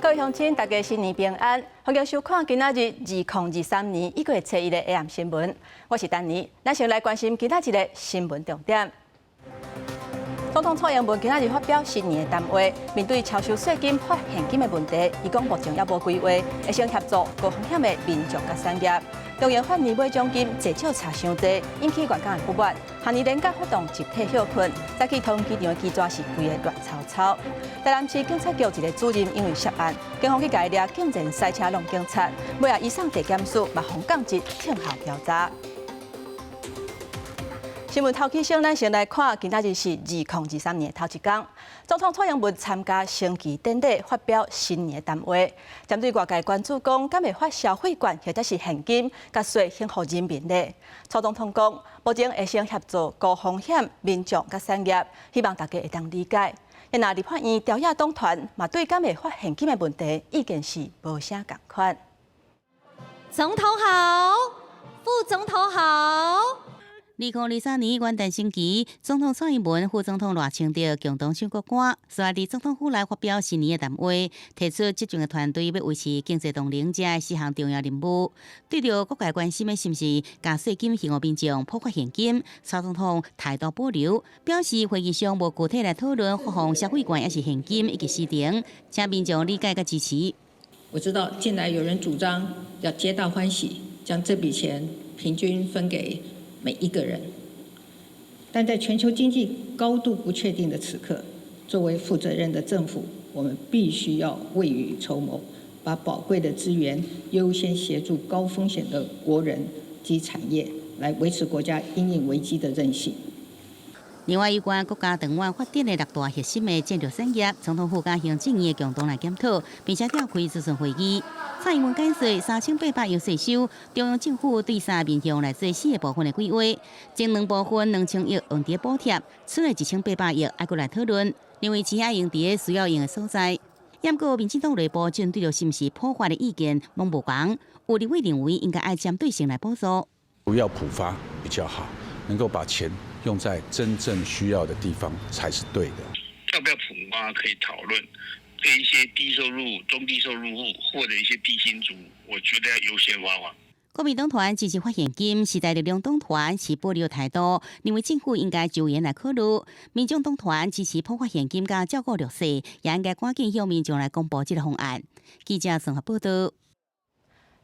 各位鄉親，大家新年平安，歡迎收看今仔日2023年1月初一的 AM 新聞。我是丹妮，咱先來關心今仔日的新聞重點。總統蔡英文今仔日發表新年的談話，面對超收稅金發現金的問題，伊講目前猶無規劃，會先協助高風險的民眾佮產業。中研發年尾獎金濟少查傷濟，引起員工的不滿。跨年連假發動集體歇睏，早起桃園機場的機閘是規个亂糟糟。台南市警察局一个主任因為涉案，警方去共伊掠，竟然賽車挵警察，尾仔移送地檢署，嘛予降職聽候調查。新聞頭起先，咱先來看，今仔日是2023年的頭一工。總統蔡英文參加升旗典禮，發表新年的談話。針對外界關注講，敢會發消費券或者是現金，共稅還予人民呢？蔡總統講，目前會先協助高風險民眾佮產業，希望大家會當理解。若立法院朝野黨團嘛對敢會發現金的問題，意見是無啥仝款。總統好，副總統好。2023年元旦升旗，總統蔡英文、副總統賴清德共同唱國歌，隨後佇總統府內發表新年的談話，提出執政的團隊欲維持經濟動能，這四項重要任務。對著各界關心的是毋是共稅金還予民眾普發現金，蔡總統態度保留，表示會議上無具體來討論發放消費券抑是現金以及時程，請民眾理解佮支持。我知道近來有人主張要皆大歡喜，將這筆錢平均分給每一個人，但在全球經濟高度不確定的此刻，作為負責任的政府，我們必須要未雨綢繆，把寶貴的資源優先協助高風險的國人及產業，來維持國家因應危機的韌性。另外，有關國家長遠發展的六大核心的戰略產業，總統府佮行政院共同來檢討，並且召開諮詢會議。蔡英文解說3800億稅收，中央政府對三面向來做四個部分的規劃，前兩部分2000億用佇補貼，剩的1800億愛閣來討論，認為錢愛用佇需要用的所在。毋過民進黨內部針對著是毋是普發的意見攏無仝，有立委認為應該愛針對性來補助。不要普發比較好，能夠把錢用在真正需要的地方才是對的。要不要普發可以討論，對一些低收入、中低收入戶或者一些低薪族，我覺得要優先發放。國民黨團支持發現金，時代力量黨團持保留態度，認為政府應該周延來考慮。民眾黨團支持普發現金佮照顧弱勢，也應該趕緊向民眾來公布這個方案。記者綜合報道。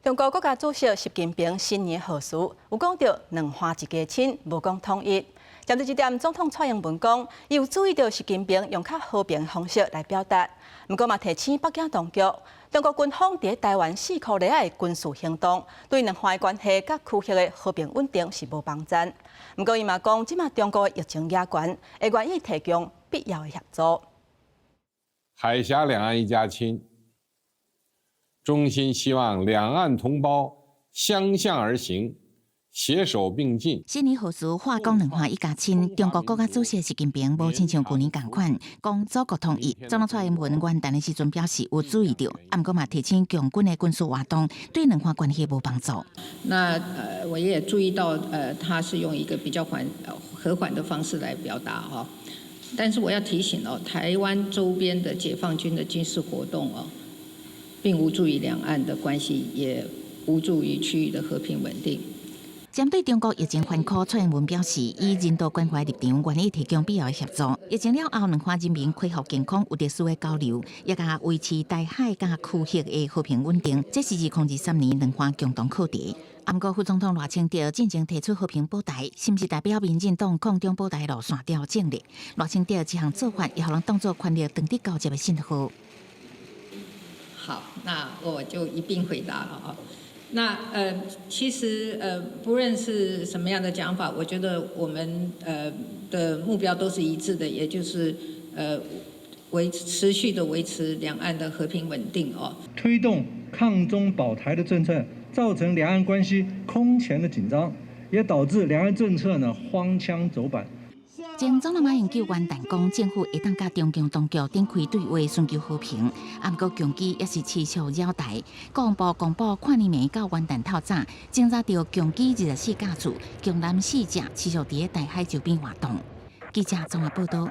中國國家主席習近平新年賀詞有講著兩岸一家親，無講統一。針對這點，總統蔡英文講，伊有注意著習近平用較和平方式來表達，毋過嘛提醒北京當局，中國軍方佇台灣四箍里仔的軍事行動，對兩岸關係佮區域的和平穩定是無幫贊。毋過伊嘛講，這馬中國疫情也懸，會願意提供必要的協助。海峽兩岸一家親，衷心希望兩岸同胞相向而行，攜手並進。新年賀詞話講兩岸一家親，中國國家主席習近平無親像舊年仝款，講祖國統一。總統蔡英文元旦的時陣表示有注意著，毋過嘛提醒共軍的軍事活動對兩岸關係無幫助。那我也注意到，他是用一個比較緩和緩的方式來表達哈。但是我要提醒哦，台灣周邊的解放軍的軍事活動哦，並無助於兩岸的關係，也無助於區域的和平穩定。針對中國疫情嚴苛，蔡英文表示，以人道關懷立場，願意提供必要的協助。疫情了後，兩岸人民恢復健康，有特殊的交流，也共維持台海佮區域的和平穩定。這是2023年兩岸共同課題。毋過副總統賴清德進前提出和平保台，是毋是代表民進黨抗中保台路線調整咧？賴清德這項做法，也予人當作權力當佇交接的信號。好，那我就一併回答了啊。那其實不論是什麼樣的講法，我覺得我們的目標都是一致的，也就是持續的維持兩岸的和平穩定哦。推動抗中保台的政策，造成兩岸關係空前的緊張，也導致兩岸政策呢荒腔走板。前總統馬英九元旦講，政府會當佮中共當局展開對話，尋求和平。毋過共機猶是持續擾台。國防部公布，跨年暝到元旦透早，偵查著共機24架次，共艦四隻持續佇台海周邊活動。記者綜合報道。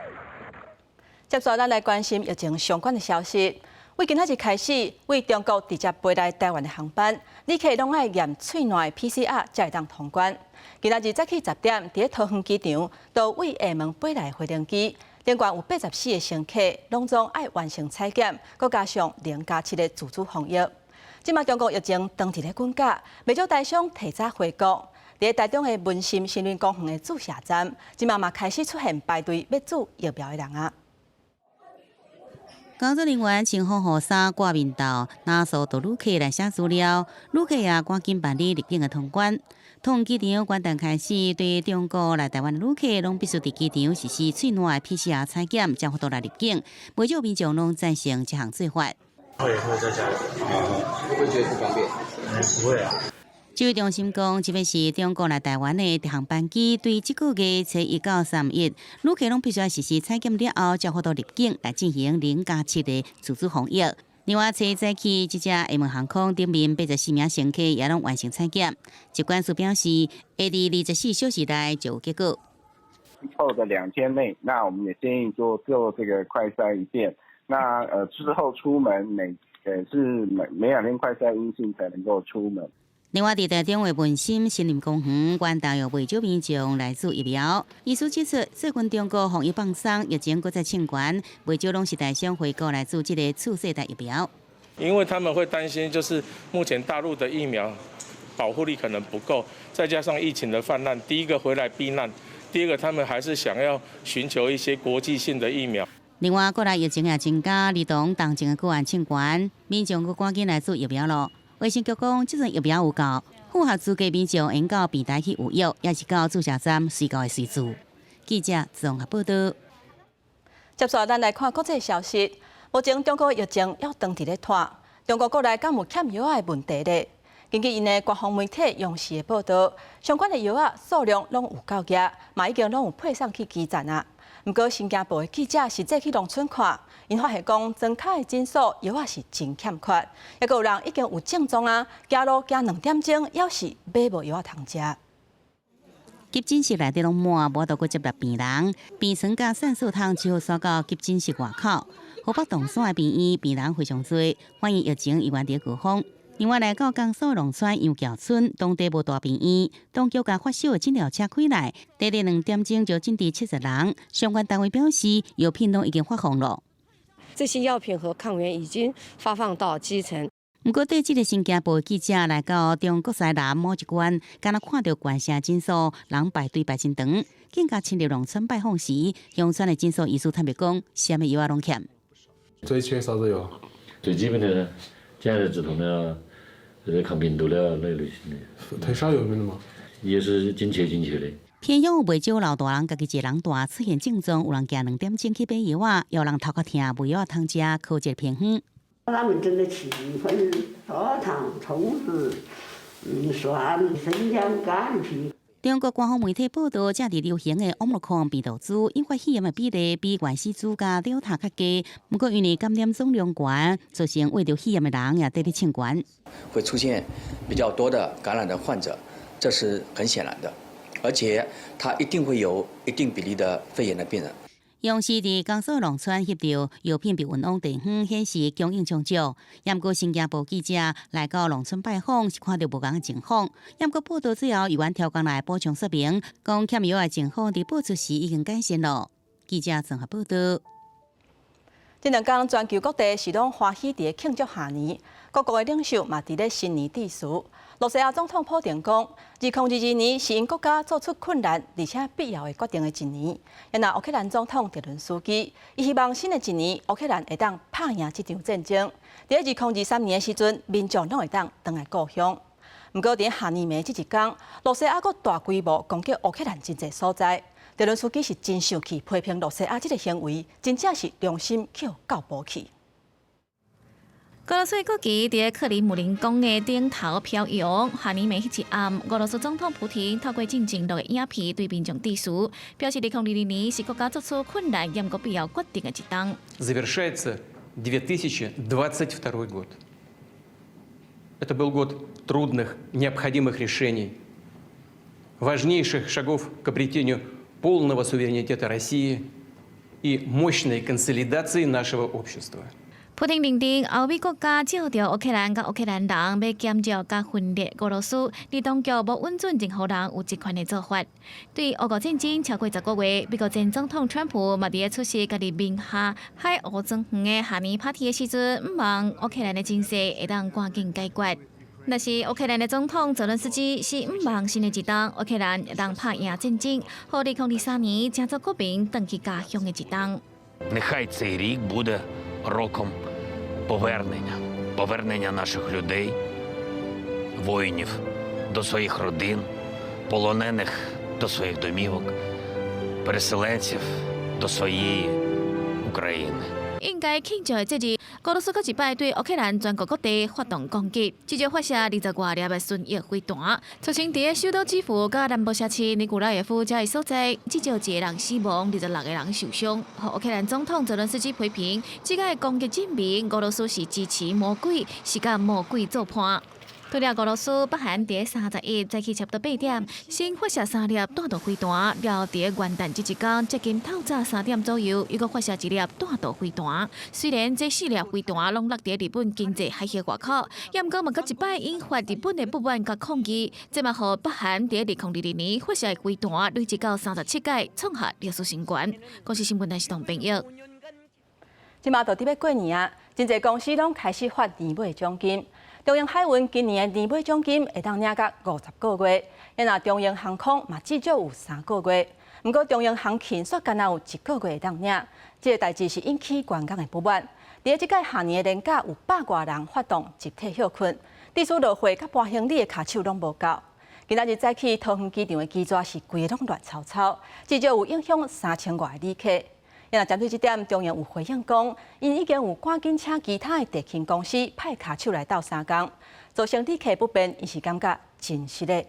接下來，咱來關心疫情相關的消息。為今仔日開始，為中國直接飛來台灣的航班，旅客攏愛驗喙瀾 PCR 才會當通關。今仔日早起10點，佇咧桃園機場，都為廈門飛來飛行機，另外有84個乘客，攏總愛完成採檢，閣加上0+7的自主防疫。這馬中國疫情當佇咧滾價，袂少台商提早回國。佇咧台中的文心森林公園的注射站，這馬嘛開始出現排隊欲注疫苗的人啊。工作人員穿防護衫掛面罩，拿數到旅客來寫資料，旅客也趕緊辦理入境的通關。桃園機場元旦開始，對中國來台灣旅客，攏必須佇機場實施喙瀾的 PCR 採檢，才有法度來入境。袂少民眾攏贊成這項做法。會會在家裡，會不會覺得不方便？不會啊。指揮中心講，這擺是中國來台灣的直航班機，對這個月初一到31，旅客攏必須愛實施採檢了後，才有法度入境來進行0+7的自主防疫。另外，初早起，這架廈門航空頂面84名乘客也攏完成採檢。疾管署表示，會佇24小時內就有結果。後的2天內，那我們也建議做做這個快篩一遍。那之後出門每是每每2天快篩陰性才能夠出門。另外，佇台中的文心森林公園，元旦有袂少民眾來注疫苗。醫師指出，最近中國防疫放鬆，疫情閣再升懸，袂少攏是台商回國來注這个次世代疫苗。因為他們會擔心，就是目前大陸的疫苗保護力可能不夠，再加上疫情的泛濫，第一個回來避難，第二個他們還是想要尋求一些國際性的疫苗。另外，國內疫情也增加，兒童重症的個案升懸，民眾閣趕緊來注疫苗囉。衛生局講，這陣疫苗有夠，符合資格民眾應到平台去預約，抑是到注射站隨到會隨注。記者綜合報道。接下來，咱來看國際消息。目前中國疫情猶當佇咧拖，中國國內敢有欠藥仔的問題咧？根據𪜶的官方媒體央視的報道，相關的藥仔數量攏有夠額，嘛已經攏有配送去基層啊。毋過新加坡的記者實際去農村看，𪜶發現講，莊跤的診所藥仔是真欠缺，抑閣有人已經有症狀啊，行路行2點鐘，猶是買無藥仔通食。急診室內底攏滿，無法度閣接納病人，病床佮散水桶只好徙到急診室外口。河北唐山的病院病人非常濟，反映疫情依然佇高峰。另外來到江蘇農村楊橋村，當地無大病院，當局共發燒的診療車開來，短短2點鐘就診治70人。相關單位表示，藥品攏已經發放了。這些藥品和抗原已經發放到基層。毋過，對這个新加坡記者來到中國西南某一關，敢若看著縣城診所人排隊排真長，更加深入農村拜訪時，鄉村的診所醫師坦白講，啥物藥仔攏欠。最缺啥子藥？最基本的解熱止痛的，這個抗病毒的那類型的。太少藥品了嘛？也是緊缺緊缺的。偏鄉有袂少老大人，家己一個人蹛，出現症狀，有人行2點鐘去買藥仔，有人頭殼疼，無藥仔通食，靠一个偏方。他們整的七粉、砂糖、蔥子、蒜、生薑、柑皮。中國官方媒體報道，正佇流行的奧密克戎病毒株引發肺炎的比例比原始株佮德爾塔較低。毋過，因為感染總量懸，造成患著肺炎的人也佇咧升懸。會出現比較多的感染的患者，這是很顯然的，而且他一定會有一定比例的肺炎的病人。央視佇江蘇農村翕著藥品被運往地方，顯示供應充足。毋過新加坡記者來到農村拜訪，是看著無仝的情況。毋過報道最後，猶原調工來補充說明，講欠藥的情況佇播出時已經改善了。記者綜合報道。這兩工全球各地是攏歡喜佇咧慶祝跨年，各國的領袖嘛佇咧新年致辭。羅西亞總統普丁講，2022年是𪜶國家做出困難而且必要的決定的一年。然後烏克蘭總統澤倫斯基，伊希望新的一年烏克蘭會當拍贏這場戰爭。佇2023年的時陣，民眾攏會當轉來故鄉。毋過佇跨年暝這一工，羅西亞閣大規模攻擊烏克蘭真濟所在。澤倫斯基是真生氣，批評羅西亞這个行為，真正是良心去予狗剝去。俄羅斯國旗佇克里姆林宮的頂頭飄揚。跨年暝彼一暗，俄羅斯總統普廷透過進前錄的影片對民眾致辭，表示2022年是國家做出困難猶閣必要決定的一冬。 Завершается 2022 год. Это был год трудных, необходимых решений, важнейших шагов к обретению полного суверенитета России и мощной консолидации нашего общества. 普丁認定歐美國家借著烏克蘭佮烏克蘭人欲減弱佮分裂俄羅斯，而當局無允准任何人有這款的做法。對烏俄戰爭超過10個月，美國前總統川普嘛佇咧出席家己名下海鷗莊園的跨年 party 的時陣，向望烏克蘭的情勢會當趕緊解決。若是烏克蘭的總統澤倫斯基是向望新的一冬，烏克蘭會當拍贏戰爭，予2023年成做國民轉去家鄉的一冬。 Нехай цей рік буде роком повернення, повернення наших людей, воїнів до своїх родин, полонених до своїх домівок, переселенців до своєї України. 應該慶祝的節日，俄羅斯閣一擺對烏克蘭全國各地發動攻擊，至少發射20外粒的巡弋飛彈，造成佇咧首都基輔佮南部城市尼古拉耶夫這个所在，至少一個人死亡，26個人受傷。予烏克蘭總統澤倫斯基批評，這個攻擊證明俄羅斯是支持魔鬼，是佮魔鬼做伴。除了俄羅斯，北韓佇31早起差不多8點，先發射三粒彈道飛彈，了佇元旦這一工接近透早3點左右，又閣發射一粒彈道飛彈。雖然這四粒飛彈攏落佇日本經濟海域外口，也毋過嘛閣一擺引發日本的不滿佮抗議。這嘛予北韓佇2022年發射的飛彈累積到37擺，創下歷史新高。公視新聞台是同編譯。這馬就佇欲過年啊，真濟公司攏開始發年尾獎金。長榮海運今年的年尾獎金會當領到50個月，若長榮航空嘛至少有3個月。毋過長榮航勤煞干焦有一個月會當領，這个代誌是引起員工的不滿。佇這屆跨年的連假有百外人發動集體歇睏，致使落貨佮搬行李的跤手攏無夠。今仔日早起桃園機場的機閘是規个攏亂糟糟，至少有影響3000外个旅客。若針對這點，長榮有回應講，𪜶已經有趕緊請其他的地勤公司派跤手來鬥相共，造成旅客不便，𪜶是感覺真失禮。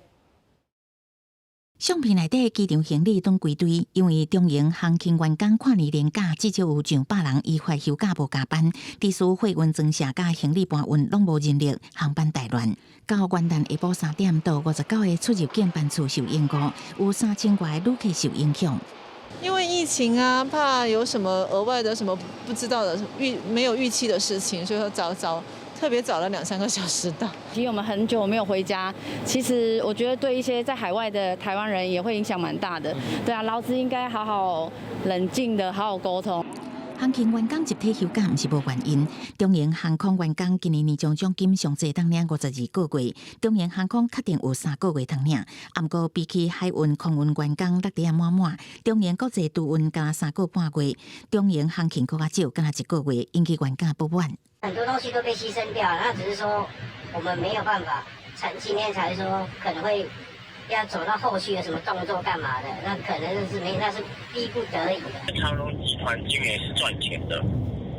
相片內底機場行李攏歸堆，因為長榮航勤員工跨年連假至少有上百人依法休假無加班，致使貨運裝卸佮行李搬運攏無人力，航班大亂。到元旦下晡3點到59個出入境班次受延誤，有3000外个旅客受影響。因為疫情啊，怕有什麼額外的什麼不知道的預沒有預期的事情，所以說早早特別早了兩三個小時到。其實我們很久沒有回家，其實我覺得對一些在海外的台灣人也會影響蠻大的。對啊，勞資應該好好冷靜的好好溝通。航勤員工集體休假毋是無原因。長榮航空員工今年年終獎金上濟當領52個月，長榮航空確定有三個月通領。毋過比起海運、空運員工落袋仔滿滿，長榮國際渡運干焦3個半月，長榮航勤閣較少，干焦一個月，引起員工不滿。很多東西都被犧牲掉，那只是說我們沒有辦法，才今天才說可能會要走到後續有什麼動作幹嘛的，那可能是沒，那是逼不得已的。長榮集團今年是賺錢的，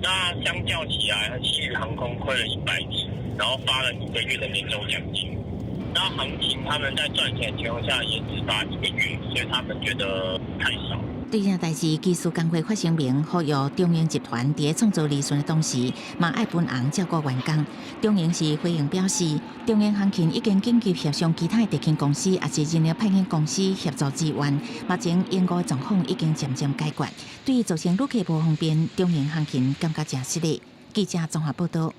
那相較起來，星宇航空虧了100億，然後發了一個月的年終獎金。那航勤他們在賺錢的情況下也只發一個月，所以他們覺得太少。對這代誌，機師工會發聲明，呼籲長榮集團佇創造利潤的同時，嘛愛分紅照顧員工。長榮是回應表示，長榮航勤已經緊急協商其他的地勤公司，抑是人力派遣公司協助支援。目前延誤狀況已經漸漸解決。對於造成旅客無方便，長榮航勤感覺誠失禮。記者綜合報道。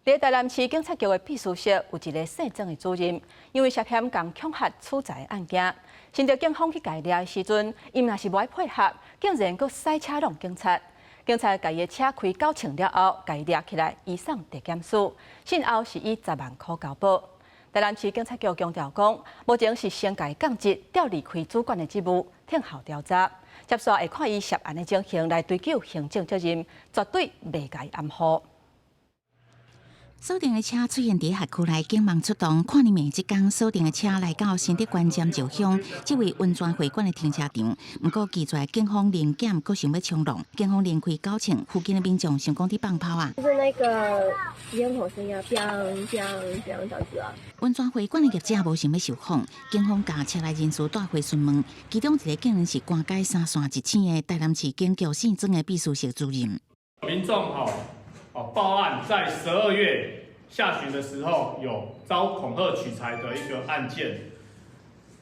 佇台南市警察局的秘書室有一个姓曾的主任，因為涉嫌共恐嚇取財案件，新竹警方去共伊掠的時陣，伊若是無愛配合，竟然閣賽車挵警察。警察共伊的車開九尺了後，共伊掠起來，移送地檢署，訊後是以10萬箍交保。台南市警察局強調講，目前是先共伊降職，調離開主管的職務，聽候調查，接紲會看伊涉案的情形來追究行政責任，絕對袂共伊含糊。鎖定的車出現佇轄區內，警網出動，跨年暝這工鎖定的車來到新竹縣尖石鄉這位溫泉會館的停車場。毋過拒絕警方臨檢，閣想欲衝撞，警方連開九槍，附近的民眾想講佇放炮啊。就是那個煙火聲啊，砰砰砰這樣子啊。溫泉會館的業者無想欲受訪，警方共車內人士帶回詢問，其中一個竟然是官階三線一星的台南市警局姓曾的秘書室主任。民眾吼。哦，報案在12月下旬的時候有遭恐嚇取財的一個案件，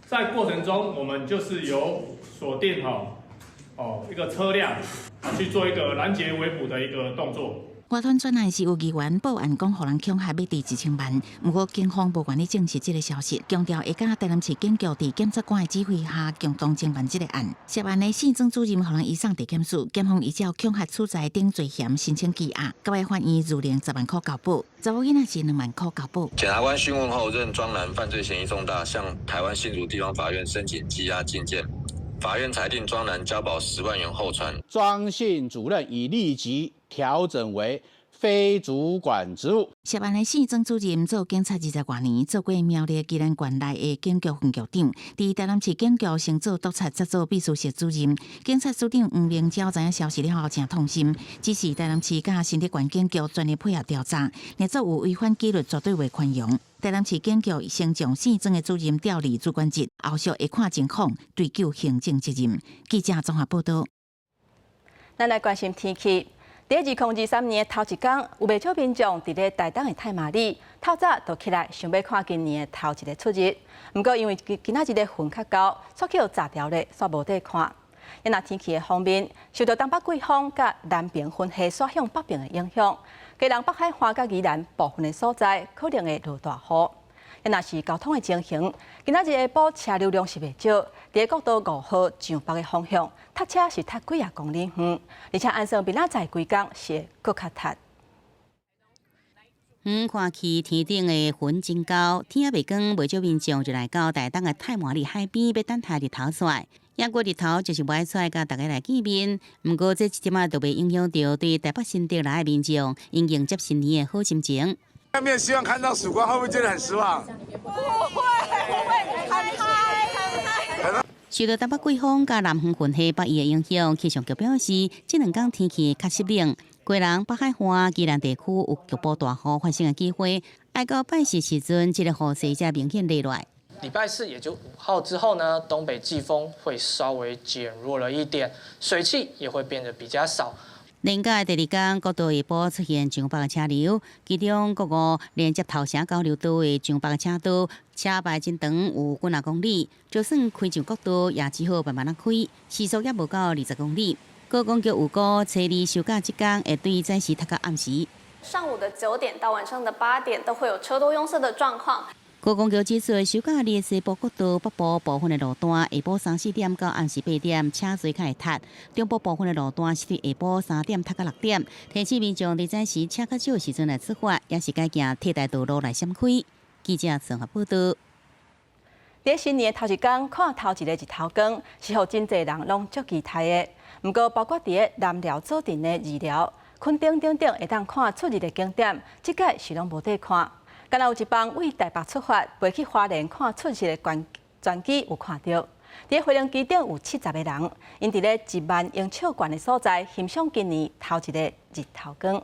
在過程中我們就是有鎖定哈哦一個車輛去做一個攔截圍捕的一個動作。外團專案是有議員報案講，予人恐嚇欲提1000萬，毋過警方無願意證實這個消息，強調會佮台南市警局佇檢察官的指揮下共同偵辦這個案。涉案的姓曾主任予人移送地檢署，檢方依照恐嚇取財等罪嫌申請羈押，交予法院預定10萬箍交保，查某囡仔是2萬箍交保。檢察官訊問後，認莊男犯罪嫌疑重大，向台灣新竹地方法院申請羈押禁見。法院裁定莊男交保10萬元候傳。莊姓主任已立即調整為非主管職務。涉案的姓曾主任做警察20外年，做過苗栗宜蘭縣內的警局分局長，佇台南市警局先做督察，再做秘書室主任。警察署長黃明昭知影消息了後，誠痛心，指示台南市佮新竹縣警局全力配合調查，若做有違反紀律，絕對袂寬容。台南市警局先將姓曾的主任調離主管職，後續會看情況追究行政責任。記者綜合報道。咱來關心天氣。佇2023年的頭一工，有袂少民眾佇咧台東的太麻里，透早就起來想欲看今年的頭一个出日。毋過因為今仔日的雲較厚，煞去予遮牢咧，煞無得看。若天氣的方面，受到東北季風佮南爿雲系徙向北爿的影響，基隆北海岸佮宜蘭部分的所在可能會落大雨。若是交通的情形，今仔日下晡車流量是袂少，佇國道5號上北的方向，塞車是塞幾仔公里遠，而且按算明仔載規工是會閣較塞。遠看去天頂的雲真厚，天猶未光，袂少民眾就來到台東的太麻里海邊，欲等待日頭出來。猶過日頭就是無愛出來，佮大家來見面。毋過這一點仔都袂影響著對台北新竹來的民眾，𪜶迎接新年的好心情。外面希望看到曙光，會不會覺得很失望？不會，不會，很嗨，很嗨。受到東北季風佮南方雲系北移的影響，氣象局表示，這兩工天氣較濕冷，基隆北海岸、宜蘭地區有局部大雨發生的機會。愛到拜四時陣，這个雨勢才明顯落來。禮拜四，也就5號之後呢，東北季風會稍微減弱了一點，水汽也會變得比較少。連假的第二工，國道下晡出現上北的車流，其中國五連接頭城交流道的上北車道，車排真長，有幾若公里。就算開上國道，也只好慢慢仔開，時速也無到20公里。高公局預估，初二收假這工會對早時塞到暗時。上午的9點到晚上的8點都會有車多擁塞的狀況。高公局指出，收假日西部國道北部部分的路段，下晡三四點到暗時8點，車濟較會塞；中部部分的路段是對下晡3點塞到6點。提醒民眾佇早時車較少的時陣來出發，抑是改行替代道路來閃開。記者綜合報道。佇新年頭一工看頭一个日頭光，是予真濟人攏足期待的。毋過，包括佇咧南寮左鎮的二寮、墾丁等等，會當看出日的景點，這擺是攏無得看。敢若有一班對台北出發，飛去花蓮看出日的專機有看著。佇飛行機頂有70個人，𪜶佇咧1萬英尺懸的所在，欣賞今年頭一个日頭光。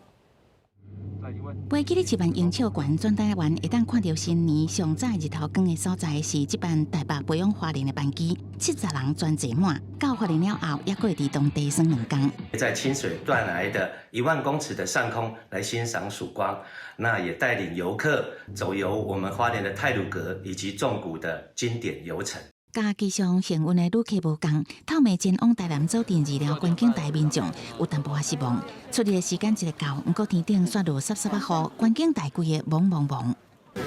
飛機佇1萬英尺懸，全台灣會當看著新年上早日頭光的所在，是這班台北飛往花蓮的班機，70人全坐滿。到花蓮了後，猶閣會佇當地耍2工。在清水斷崖的1萬公尺的上空來欣賞曙光，那也帶領遊客走遊我們花蓮的太魯閣以及縱谷的經典遊程。佮機上幸運的旅客無仝，透暝前往台南左鎮二寮觀景台民眾有淡薄仔失望。出日的時間一个到，毋過天頂煞落澀澀仔雨，觀景台規个濛濛濛。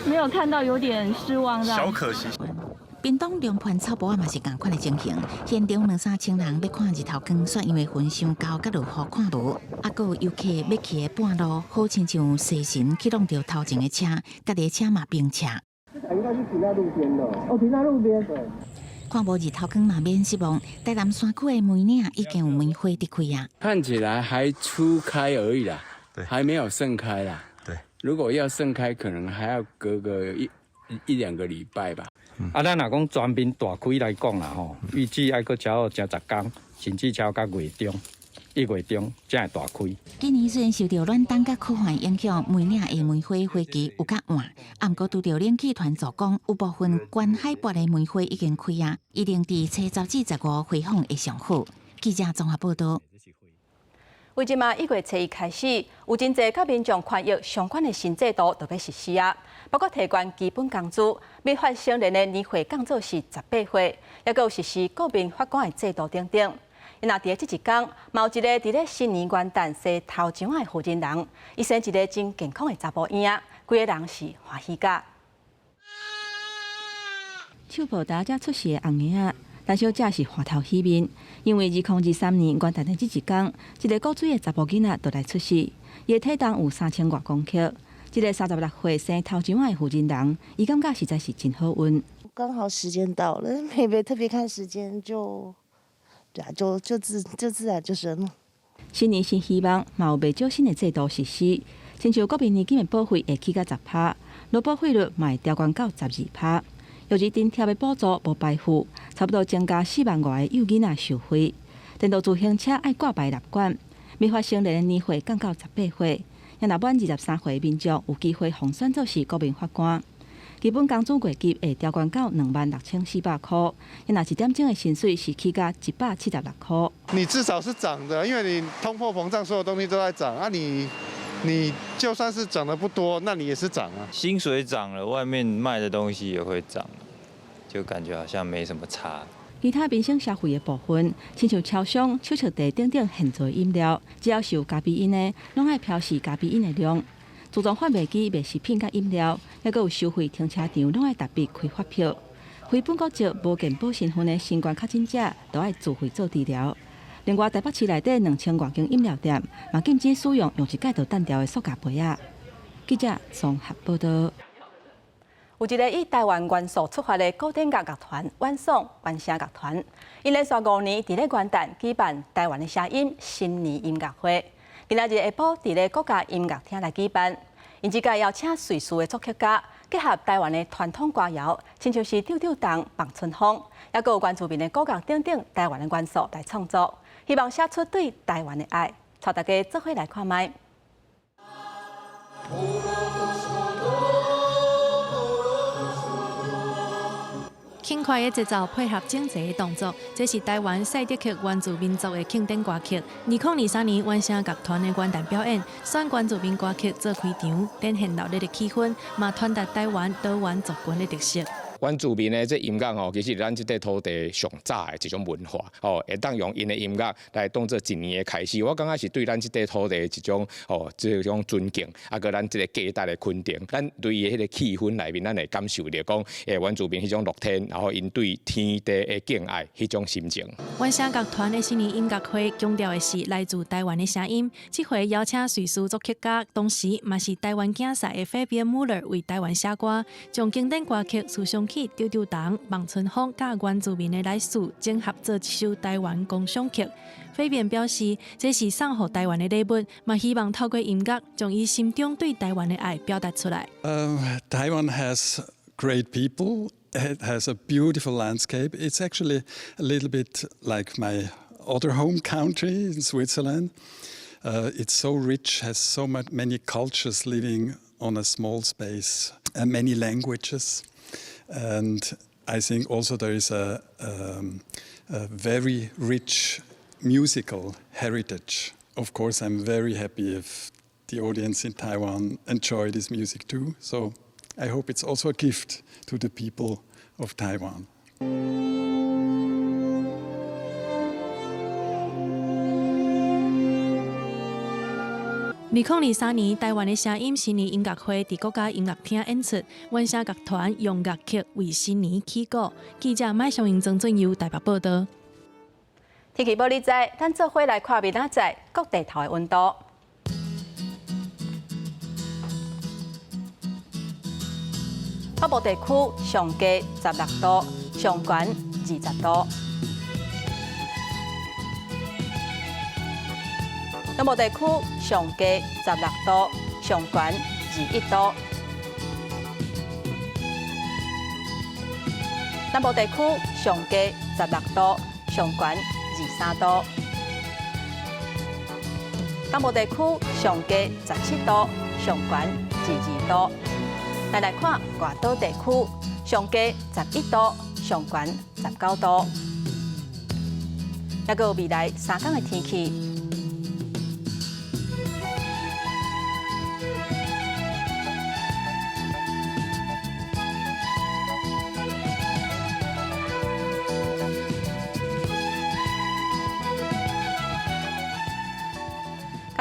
沒有看到，有點失望。小可惜。屏東龍盤草埔仔嘛是仝款的情形，現場兩三千人欲看日頭光，煞因為雲傷厚佮落雨看無。啊，閣有遊客欲去的半路，好親像西神去挵著頭前的車，家己的車嘛冰車。應該是停在路邊的。哦，停在路邊。對。看無日頭光嘛免失望，台南山區的梅嶺已經有梅花佇開啊。看起來還初開而已啦，對，還沒有盛開啦。對，如果要盛開，可能還要隔個一兩個禮拜吧。啊，咱若講全面大開來講啦吼，預計愛閣超過10天，甚至超到月中，1月中才會大開。今年雖然受著暖冬佮苦旱影響，梅嶺的梅花花期有較晚，啊，毋過拄著冷氣團助攻，有部分懸海拔的梅花已經開啊，一定佇初十至十五花況會上好。記者綜合報道。為這馬1月初一開始，有真濟佮民眾權益相關的新制度都欲實施啊，包括提懸基本工資，未發成年的年歲降做是18歲，抑閣有實施國民法官的制度等等。若佇這一工，嘛有一個佇咧新年元旦生頭像的負責人，伊生一個真健康的查埔嬰仔，規个人是歡喜甲。手抱大才出世的紅嬰仔，陳小姐是歡頭喜面，因為2023年元旦的這一工，一个古錐的查埔囡仔就來出世，伊的體重有3000外公克。這个36歲生頭像的負責人，伊感覺實在是真好運。剛好時間到了，沒特別看時間就，對啊，就自然就生了。新年新希望，嘛有袂少新的制度實施，親像國民年金的保費會起到10%，勞保費率嘛會調懸到12%。幼兒津貼的補助無白付，差不多增加4萬外个幼囡仔受惠。電動自行車愛掛牌納管，未發成年的年歲降到18歲。若滿23歲民眾有機會當選做是國民法官。基本工資月給會調懸到26,400箍，若一點鐘的薪水是起價176箍。你至少是漲的，因為你通貨膨脹，所有東西都在漲啊你。你就算是漲得不多，那你也是漲啊。薪水漲了，外面賣的東西也會漲，就感覺好像沒什麼差。其他民生消費的部分，親像超商、手提袋等等現做飲料，只要是有咖啡因的，攏愛標示咖啡因的量。自動販賣機賣食品佮飲料，抑閣有收費停車場，攏愛特別開發票。非本國籍無健保身份的新冠確診者，都愛自費做治療。另外，台北市內底2000外間飲料店，嘛禁止使用用一擺就擲掉的塑膠杯仔。記者綜合報導。有一个以台灣元素出發的古典樂樂團——婉爽原聲樂團，𪜶連續5年佇咧元旦舉辦台灣的聲音新年音樂會。今仔日下晡佇咧國家音樂廳來舉辦。𪜶這屆邀請瑞士的作曲家，結合台灣的傳統歌謠，親像是《丟丟銅》、《望春風》，抑閣有原住民的古樂等等台灣的元素來創作，希望寫出對台灣的愛。帶大家做伙來看覓。輕快的節奏配合整齊的動作，這是台灣賽德克原住民族的慶典歌曲。2023年原聲樂團的元旦表演，選原住民歌曲做開場，展現熱鬧的氣氛，嘛傳達台灣多元族群的特色。原住民的這音樂吼，其實咱這塊土地上早的一種文化，吼，會當用𪜶的音樂來當做一年的開始。我感覺是對咱這塊土地的一種吼，這種尊敬，啊，閣咱這个價值的肯定。咱對伊的彼个氣氛內面，咱會感受著講，原住民彼種樂天，然後𪜶對天地的敬愛彼種心情。原聲樂團的新年音樂會強調的是來自台灣的聲音。這回邀請瑞士作曲家，同時嘛是台灣競賽的 Fabian Muller 為台灣寫歌，將經典歌曲《思想曲》、《丟丟銅》、《望春風》佮原住民的來敘整合做一首台灣交響曲。Fabian 表示，這是送予台灣的禮物，嘛希望透過音樂將伊心中對台灣的愛表達出來。 Taiwan has great people. It has a beautiful landscape. It's actually a little bit like my other home country in Switzerland. It's so rich, has so many cultures living on a small space and many languages. And I think also there is a very rich musical heritage. Of course, I'm very happy if the audience in Taiwan enjoy this music too. So I hope it's also a gift to the people of Taiwan. 2023年，台灣的聲音新年音樂會佇國家音樂廳演出，原聲樂團用樂曲為新年起鼓。記者麥尚英、曾俊佑台北報導。天氣報你知，咱做伙來看明仔載各地頭的溫度。北部地區上低16度，上懸20度。中部地區上低16度，上懸21度。南部地區上低16度，上懸23度。東部地區上低17度，上懸22度。咱來看外島地區，上低11度，上懸19度。抑閣有未來3工的天氣。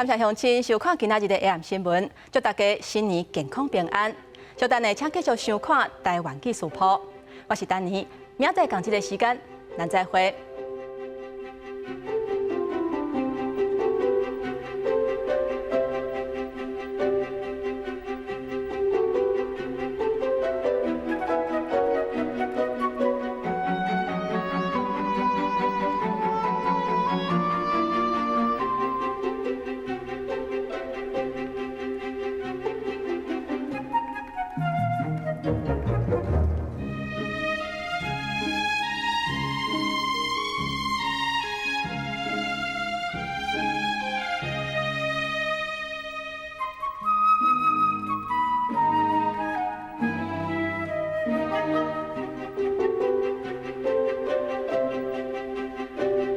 感謝鄉親收看今仔日的 AM 新聞，祝大家新年健康平安。小等下，請繼續收看台灣記事簿。我是丹妮，明仔載仝這个時間，咱再會。